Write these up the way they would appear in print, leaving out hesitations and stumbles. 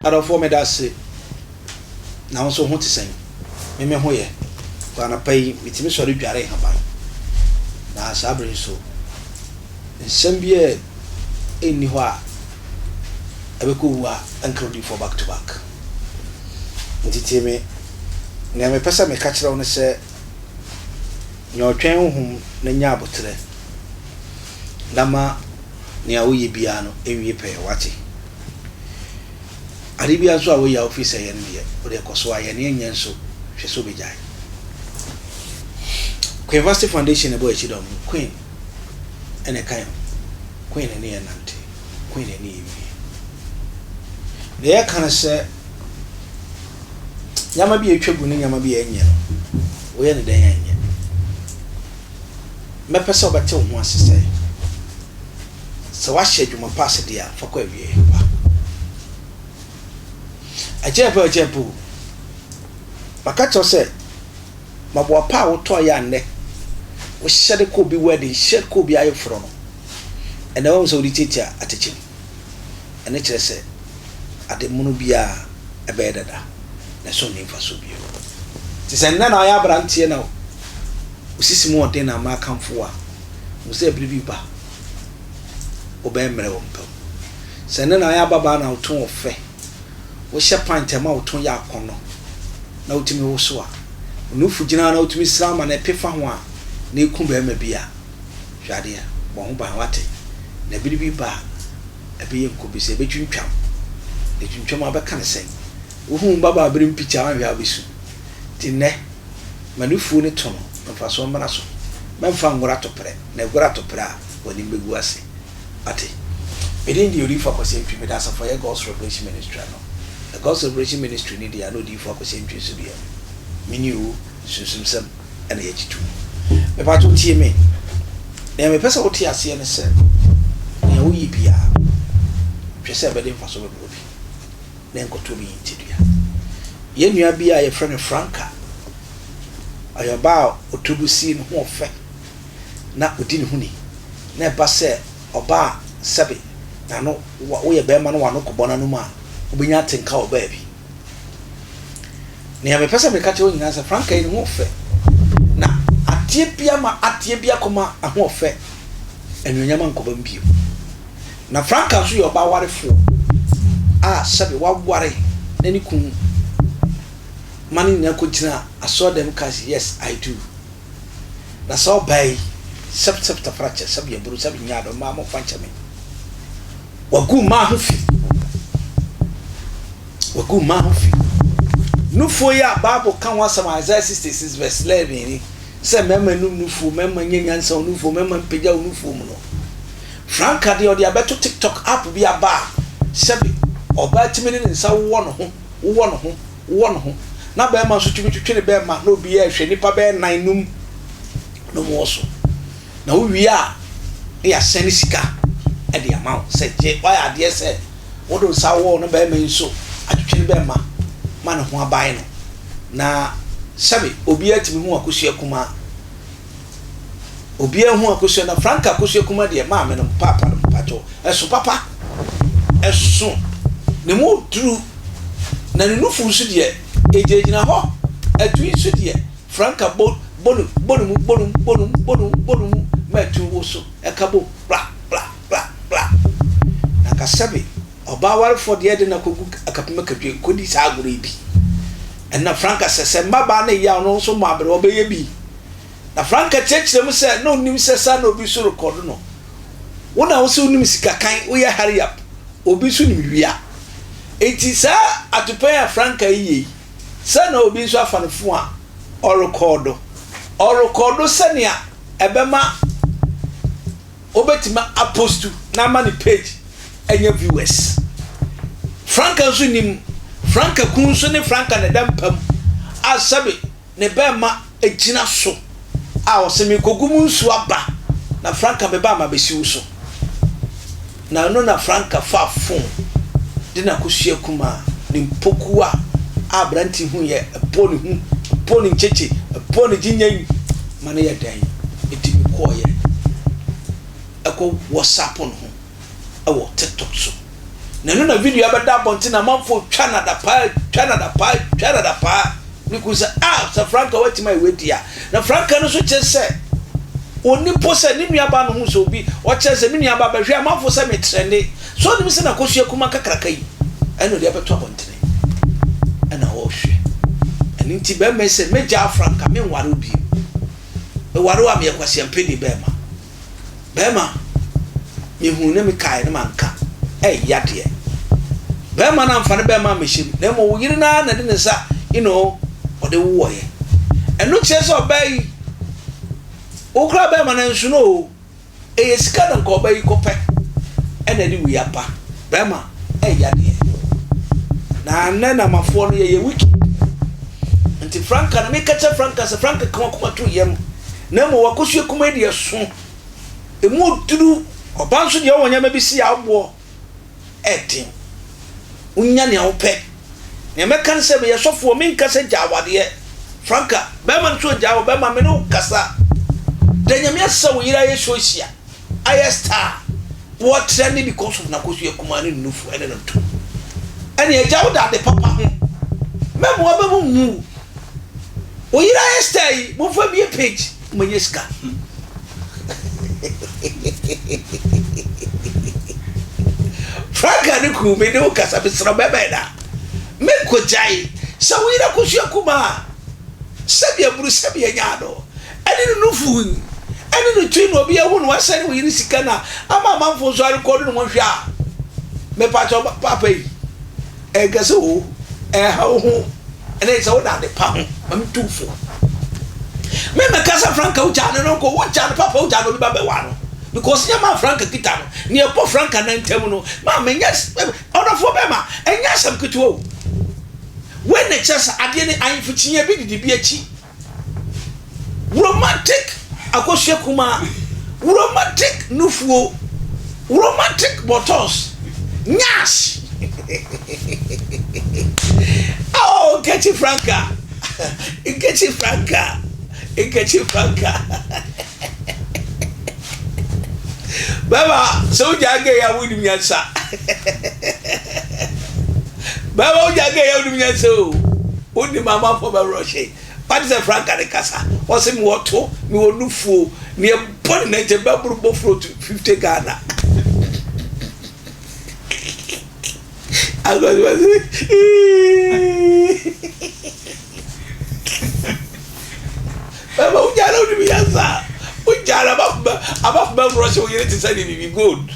Adɔfoɔ meda ase. Na wo nso wo ho te sɛn? Me me ho yɛ. Kɔ anɔpa yi metumi sɔre dware nhaban. Na saa bere nso nsɛm bi a ɛnni hɔ a ɛbɛkɔ wu a ɛnka odiyifoɔ back to back. Nti tie me. Nea mepɛ sɛ meka kyerɛ wo ne sɛ nya ɔtwɛn honhom na nya aboterɛ na ma nea woyɛ biara no nwie pɛyɛ. Woate? Ade biara nso a woyɛ a wofii sɛ ɛyɛ no deɛ, wo deɛ kɔ so ara yɛ. Nea ɛnyɛ nso, hwɛ sɛ wobɛgyae. Queen Vasti Foundation na ɛbɔ yɛn akyi dɔm. Queen na ɛka yɛn ho. Queen na ɛne yɛn nante. Queen na ɛne yɛn wie. Nea yɛka ne sɛ, nneɛma bi a ɛtwa gu ne nneɛma bi a ɛnyɛ no, woyɛ no dɛn a ɛnyɛ. Mɛpɛ sɛ wobɛte wo ho ase sɛ, Sɛ woahyɛ adwuma pa ase deɛ a, fa kɔ awieeɛ pa. Ɛkyɛn pɛ o, ɛkyɛn pɛ o. Maka kyerɛ wo sɛ, maboa pa a wotɔeɛ a nnɛ wohyɛ de kɔ obi wedding, hyɛ de kɔ obi ayeforɔ no, ɛnnɛ woahu sɛ wode tiatia atɛkyɛ mu. Ɛno kyerɛ sɛ ade mono biara ɛbɛyɛ dada na ɛso nni mfasoɔ bio. Nti sɛ nnɛ na woayɛ aberanteɛ na wo sisi mu ɔden na ama akamfo wo a, hu sɛ bere bi ba wobɛyɛ mmerɛ wɔ mpa mu. Sɛ nnɛ na woayɛ ababaa na wo to wɔ fɛ, wohyɛ pant a ɛma wo to yɛ akɔnnɔ na wotumi woso a, wo nufu gyina hɔ na wotumi sra ma no ɛpe fa ho a na ɛku barima bi a, hwɛ adeɛ, bɔ ho ban, woate? Na bere bi ba a, ɛbɛyɛ nkɔbisa, ɛbɛtwintwam. Na ɛtwintwam a, wobɛka no sɛn? Wohu wo mmabaaberem pikya a, woanhwɛ a wobɛsu. Nti nnɛ, ma nufuo no to no, mfasoɔ mmra so. Mɛmfa ngoro atoprɛ, na ɛgoro atoprɛ a, w'anim bɛgu ase. Wate? Me din de Odiyifo Akwasi Antwi, meda asafo a ɛyɛ God's Revelation Ministry ano. Na God's Revelation Ministry no deɛ, na Odiyifo Akwasi Antwi nso deɛ, me ne o, sunsumsɛm na yɛgye tom. Mepakyɛw tie me. Nea mepɛ sɛ wote aseɛ ne sɛ, nea woyɛ biara no, hwɛ sɛ ɛbɛde mfaso bɛbrɛ obi, na ɛnkɔto obi hintidua. Yɛn nua bi a yɛfrɛ no Franca, ɔyɛ ɔbaa a ɔtɔ bu sii ne ho ɔfɛ na ɔdi ne ho ni, na ɛba sɛ ɔbaa a sɛbe n'ano, woyɛ barima na w'ano kɔbɔ n'anom a, wobɛnya atenka wɔ baabi. Nea mepɛ sɛ meka kyerɛ wo nyinaa sɛ frankaa yi ne ho ɔfɛ, na adeɛ bi ama adeɛ bi akɔma ahoɔfɛ anuonyam ankɔba mu bio. Na frankaa nso yɛ ɔbaa warefoɔ a sɛbe waware na ne kunu ma no nyinaa kɔgyina asɔrdan mu ka sɛ yes I do. Na saa ɔbaa yi sɛb sɛb tafrakyɛ sɛb yɛboro sɛb nyaadɔ mmaa momfa nkyɛ me. Wagu mmaa ho fi. Wagu mmaa ho fi. Nufoɔ yi a Bible ka ho asɛm Isaiah 66 verse 11 ni sɛ mmarima num nufoɔ, mmarima nyɛ nyansa wɔ nufoɔ, mmarima mpagya wɔ nufoɔ mu no. Franka deɛ ɔde abɛto TikTok app bi aba a sɛbe ɔbaa tumi de ne nsa wowɔ ne ho, wowɔ ne ho, wowɔ ne ho na barima nso tumi twetwe ne bɛrima na obiara rehwɛ nnipa bɛyɛ nan num na wɔwɔ so. Na wowie a, na yɛasɛne sika de ama wo sɛ gye, woayɛ adeɛ sɛ wode wo nsa wowɔ no barima yi nso atwetwe ne bɛrima ma ne ho abae no. Na sɛbe obiara tumi hu akosua kumaa. Obiara hu akosua na Frank akosua kumaa deɛ maame no paapa no mpakyɛw ɛso papa ɛso ne mu duru na ne nufu nso deɛ egyinagyina hɔ atu yi nso deɛ Franka bɔ bɔ no bɔ no mu bɔ no mu bɔ no mu bɔ no mu bɔ no mu ma atu woso ɛka bom kpla kpla kpla kpla. Na nka sɛbe ɔbaa warefoɔ deɛ ɛde no akɔgu akapem akadwe kɔdi saa agorɔ yi bi. Ɛnna Franka sɛ sɛ mmabaa no reyɛ a ɔno nso mmɔ aberewa ɔbɛyɛ bi. Na Franka kyerɛkyerɛ mu sɛ na ɔnnim sɛ saa na obi nso rekɔdo no. Wo na wo sɛ wonim sika kan, woyɛ hurry up, obi nso nim wia. Enti saa atopɛn a Franka yi yɛ yi, Sɛ na obi nso afa no fon a, ɔrekɔɔdo. Ɔrekɔɔdo sɛnea ɛbɛma obetumi apostu na ama ne page anya viewers. Franka nso nim. Franka kun nso ne Franka na ɛda mpa mu a sɛbe ne bɛɛma gyina so a ɔse merekɔgu mu nsuo aba na Franka meba a mabɛsi wo so. Na ɛno na Franka faa fon de n'akosua kumaa ne mpokuwa a aberante huiɛ, ɛbɔɔ ne hu, ɛbɔɔ ne nkyekye, ɛbɔɔ ne gyinyan ma no yɛ dɛn ɛtumi kɔɔeɛ ɛkɔ WhatsApp ne ho wɔ TikTok so. Na ɛno na video abɛda abɔnten na amanfoɔ twa no adapaa, twa no adapaa, twa no adapaa. Ne kunu sɛ, ah, sɛ Franka woatumi ayɛ wei deɛ a. Na Franka no nso kyerɛ sɛ ɔnni mpo sɛ ne nuabaa no hu sɛ obi, ɔkyerɛ sɛ me nuabaa bɛhwɛ amanfoɔ sɛ metrɛnde. So ɔnim sɛ n'akosua kumaa kakraka yi ɛna ɔde abɛto abɔntene ɛna ɔrehwɛ. Ɛno nti bɛrima yi sɛ mɛgyaa Franka, menware wo bio. Meware wo a meyɛ kwaseampani bɛrima. Bɛrima, mehuu ne mekaeɛ ne manka, ɛyɛ deɛ. Bɛrima no amfa ne bɛrima ammɛhyɛ mu, na mmom wo yere no ara na ɛde ne nsa, you know, ɔde wowɔeɛ. Ɛno kyerɛ sɛ ɔbaa yi, wo koraa bɛrima no ansu no o, ɛyɛ sika na nka ɔbaa yi kɔpɛ ɛna ɛde wei aba. Bɛrima, ɛyɛ deɛ. Na nnɛ namafoɔ no yɛyɛ wicked. Nti Franka no, meka kyerɛ Franka sɛ, Franka ka w'akoma to yam. Na mmom w'akosua kumaa yi deɛ so emu duru. Ɔba nso deɛ ɔwɔ nneɛma bi si a ɔboɔ ɛden. Wonya nea wopɛ. Nea mɛka ne sɛ meyɛ sɔfoɔ menka sɛ gya awadeɛ. Franka, bɛrima no nso ɔgyaa wo bɛrima me ne wo kasa. Da Nyame ase sɛ wo yere ayɛ social, ayɛ star. Wɔtra ne because of n'akosua kumaa ne ne nufu ɛne ne nto. Ɛne agya wo da ade papa ho. Mɛma w'aba mu nwu wo. Wo yere ayɛ star yi, momfa mmie page ma nya sika. Franka ne kuu me ne wo kasa mesrɛ bɛbɛn na menkɔgyae sɛ wo yere akosua kumaa. Sɛbi aburu sɛbi anya ano ɛne ne nufu yi ɛne ne to yi na obi ahu no wasɛne wo yere sika na ama amanfo nso arekɔdo ne ho hwɛ a mepakyɛw paapa yi ɛnka sɛ o ɛha wo ho ɛne sɛ woda ade pa ho ma metu fo me mɛka sɛ franka wogyaa no no nkɔ wogyaa no papa wogyaa no obi ba bɛwa no because nyɛ ma franka kita no ne ɛbɔ franka na ntam no ma menyɛ ɔdɔfoɔ bɛma ɛnyɛ asɛm ketewa o. Wei na ɛkyerɛ sɛ adeɛ no ahemfo kyinyɛ bi didi bi akyi. Romantic akosua kumaa, romantic nufuo, romantic bɔtɔs, nyash. Oh, Nkechi Franka, Nkechi Franka, Nkechi Franka. Bɛma sɛ wogyaa gay a wonim nyansa. Bɛma wogyaa gay a wonim nyansa o. Wonim amanfoɔ bɛworɔhye. Wate sɛ Franka ne kasa. Ɔse mewɔ to, mewɔ nufuo. Ne ɛbɔ ne nankyɛ bɛboro bɔfuro to 50 Ghana. Bɛma wo gya na wonim nyansa. Wo gya na abafo bɛworɔ hyɛ wo yere te sɛ ne bibi gold.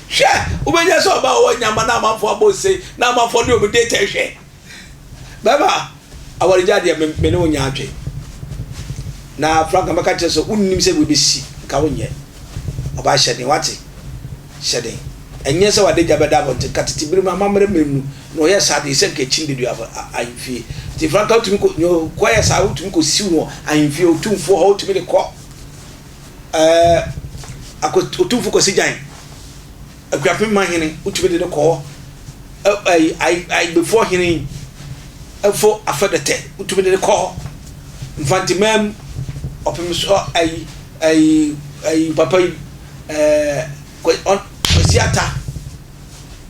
Hwɛ, wobɛnya sɛ ɔba ɔwɔ nyama na amanfoɔ abɔ nse na amanfoɔ de ɔmo data hwɛ. Bɛma awaregya deɛ me ne wo nyɛ adwen. Na Frank mɛka kyerɛ sɛ wonnim sɛ wei bɛsi nka wonyɛ. Ɔbaa hyɛ den wate. Hyɛ den. Ɛnyɛ sɛ w'adagya bɛda abɔnten. Ka tete bere mu amammerɛ mmere mu no, na wɔyɛ saa de, sɛ nka akyi no dedua ahemfie. Nti frankaa wotumi kɔ, nea ɔkɔyɛ saa wotumi kɔsiw no ahemfie, otumfoɔ hɔ, wotumi de kɔ ɛɛ akɔ otumfoɔ Kwasi Gyan, Akuapem man hene, wotumi de no kɔ hɔ. Ɛɛ Ayigbefoɔ hene ɛfo Afɛdɛtɛ, wotumi de no kɔ hɔ. Mfanteman mu, ɔpem so ayi ayi ayi papa yi. Ɛɛ Kwasi Ata,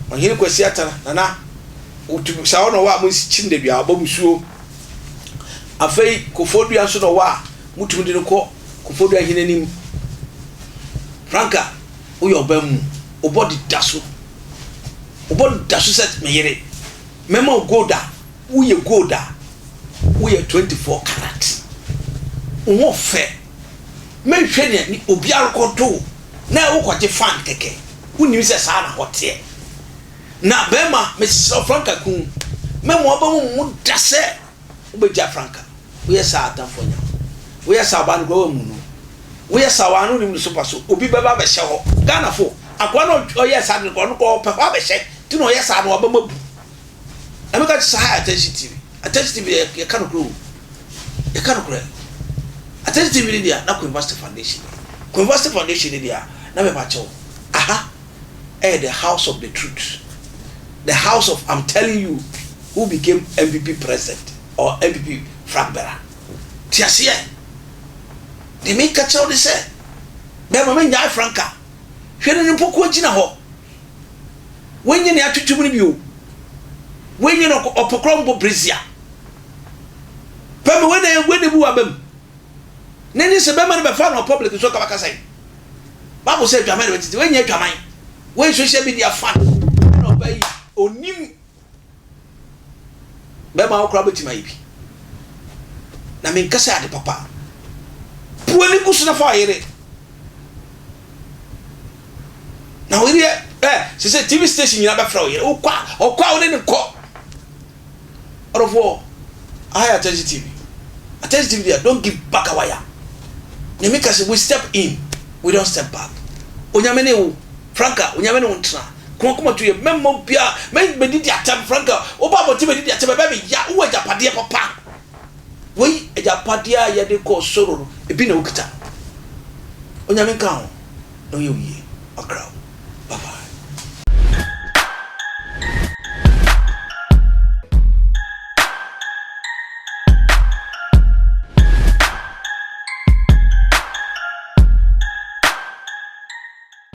Ɔhene Kwasi Ata nana wotumi saa ɔna ɔwɔ a mo kyi no dua ɔbɔ musuo. Afei Koforidua nso na ɔwɔ a motumi de no kɔ Koforidua hene anim. Franka woyɛ ɔbaa mu wobɔ de da so wobɔ da so sɛ me yere mɛma wo gold a woyɛ gold a woyɛ 24 karat wo ho fɛ. Menhwɛ nea ne obiara rekɔto wo na wokɔgye fan kɛkɛ. Wonnim sɛ saa na hɔ teɛ. Na bɛrima, mesrɛ wo, Franka kun. Mɛma w'aba mu mmu da sɛ wobɛgya Franka. Woyɛ saa a, atamfo anya wo. Woyɛ saa a, ɔbaa no koraa wammu no. Woyɛ saa a, ɔbaa no wonim ne so pa so. Obi bɛba abɛhyɛ hɔ. Ghanafo, akoa no a ɔyɛɛ saa ade no koraa, ɔno koraa ɔpɛ hɔ abɛhyɛ nti na ɔyɛ saa no, w'aba mu abu. Na meka kyerɛ sɛ ha yɛ Attention TV. Attention TV yɛ yɛka nokorɛ o. Yɛka nokorɛ. Attention TV ne deɛ na Queen Vasti Foundation. Queen Vasti Foundation ne deɛ na meba kyɛw. Aha ɛyɛ the house of the truth. The house of I'm telling you who became NPP president or NPP flag bearer. Te aseɛ. Deɛ meka kyerɛ wo ne sɛ bɛrima mennyae franka. Hwɛ no ne mpokuo gyina hɔ. Wei nye nea atwetwe mu no bi o. Wei nye no ɔpɛ koraa ɔmbɔ brazier. Pɛ me wei na wei na ebu w'aba mu. Na nye sɛ bɛrima no bɛfa no wɔ public nso ɔka bɛka sɛn? Bible sɛ adwaman na bɛtete. Wei nyɛ adwaman. Wei social media fan. Ɛna ɔbaa yi onim Bɛrima wo koraa wobɛtumi ayɛ bi. Na menka sɛ ade papa. Bu w'ani gu so na fa ɔyere. Na ɔyere yɛ ɛ sɛ sɛ TV station nyinaa bɛfrɛ ɔyere. Wokɔ a ɔkɔ a wone ne nkɔ. Ɔdɔfoɔ, aha yɛ Attention TV. Attention TV deɛ don't give back a wire. Nyame ka sɛ we step in, we don't step back. Onyame ne wo. Franka, Onyame ne wo ntena. Koma koma tu yɛ mɛmma obiara mɛ bɛdidi atɛm Franka, woba abɔnten bɛdidi atɛm ɛbɛyɛ me ya wowɔ agyapadeɛ papa wei agyapadeɛ a yɛde kɔ soro no ebi na wokita Onyame nka ho na ɔnyɛ wo yie makra wo.